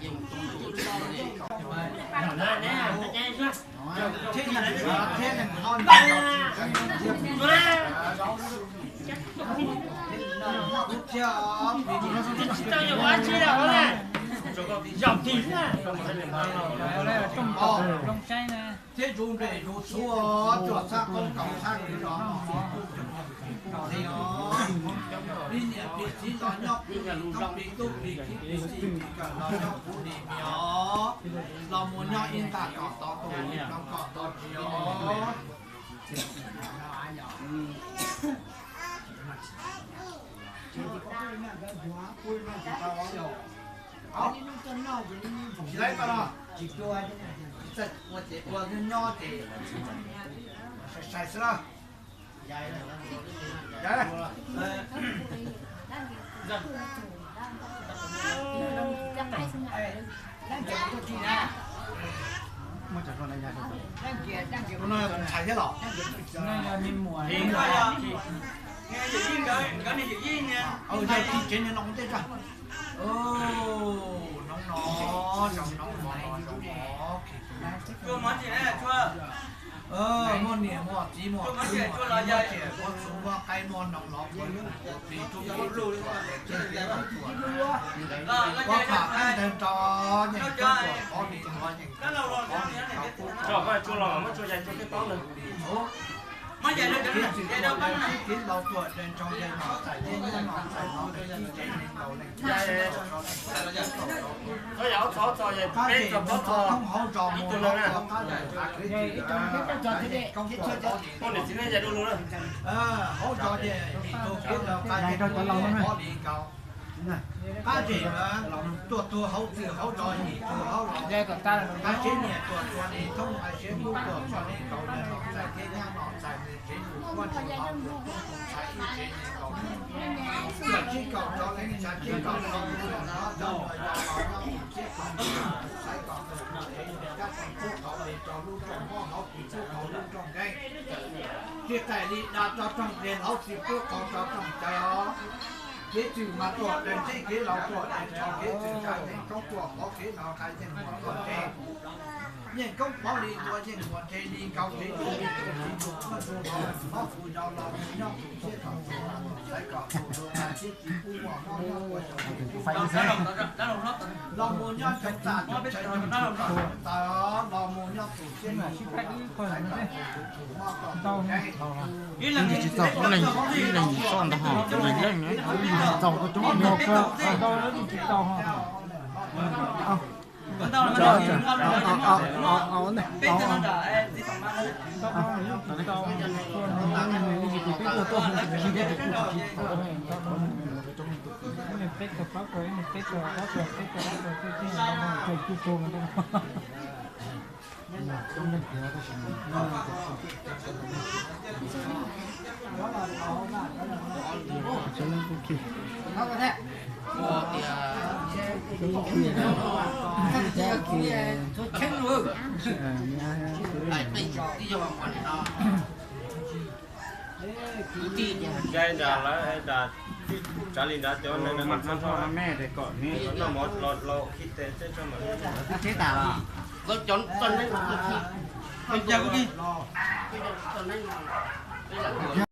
Thiab zus nplej zus xub, tsuas txhab qoob kaus txhab kws los no, li os. Plig niam plig txiv los nyob kuv nim, thoob plig tub plig kiv plig txij plig kawm los nyob kuv nim os. Los mus nyob ib ntag kom tau tus, kom tau tus os. Tsis laib tau no, ua ces ua nyob ces sai sai xwb na. Tus no ntxhais thiab los? Yog tsev niag no ua ntej tso. Hnoov no, zoo hnoov no, zoo hnoov. Muaj niam muaj txiv muaj kwv muaj tij muaj txhua muaj qaib muaj noog los muaj plig tub plig txhua, plig tub plig txhua. Koj tham qab ntawd nrog nyeem koob tuam qhov li ntawd nyeem koob tuam qhov li ntawd. Tso koj tsua los muab tsua yais tsua peb paub ntawd. Kev txwm tuam kev txwm kev laus tuam dees nrog yais nom txais thiab nyab nom txais no leej tib tsev neeg nkaus leej txais. Qab zem mus thoob hauv zos mus rau qab zem hav kev txwm, koob tuam qhov li ntawd. Hauv zos ces nim tug kev laus qab zem mus qhov li nkaus. Qab zem tuam tug hauv txwm hauv zos nim tug hauv los. Qab tsev niam tuam txhua li thoob nqaij siab kub tuam txhua li nkaus yais nom txais thiab nyab nom txais nws tsev mus kuaj tsis tau tus tub tug ntxhais ib tsev neeg nkaus. Tuam tsib kaum rau leej tsa tsib kaum rau tus tuam hlob cov luag yau los nyob tus tsib kaum tus ntxhais kom tus tsev mus kab tseem pub qhov li rau lub rooj mob hauv kis pub qhov lub rooj nkeeg. Tsis qaim li da rau rooj nqis hauv tsis pub qhov rau rooj cawv os. Kev txwm mas tuam dees ntsej kev laus tuam dees tsho kev txwm ntshav ntev roob tuam qhov kev no nqaij yeej muaj tuam ntsej. Yeej koob pauv li ntua yeej muaj ntsej li nkaus kev tus li tus txiv tus muaj tus hlob hlob tus yau los mus nyob tus txiab tus tus ntxhais kom tus tus ntxhais tib tsis pub muaj hlob nyob ua xyoo los mus nyob coob txaj coob tshais coob tshwm tawm los mus nyob tus txiab tus tus ntxhais kom tus tus mob kom tus nkeeg. Ib leeg tsis txaus, ib leeg tsis txaus ntag ho, ib leeg tsis txaus koj coob ntag. Ncaij nram lawv nram, tsav li nrad cov neeg no mas txhob noj mov los los khi tes tej tso mas.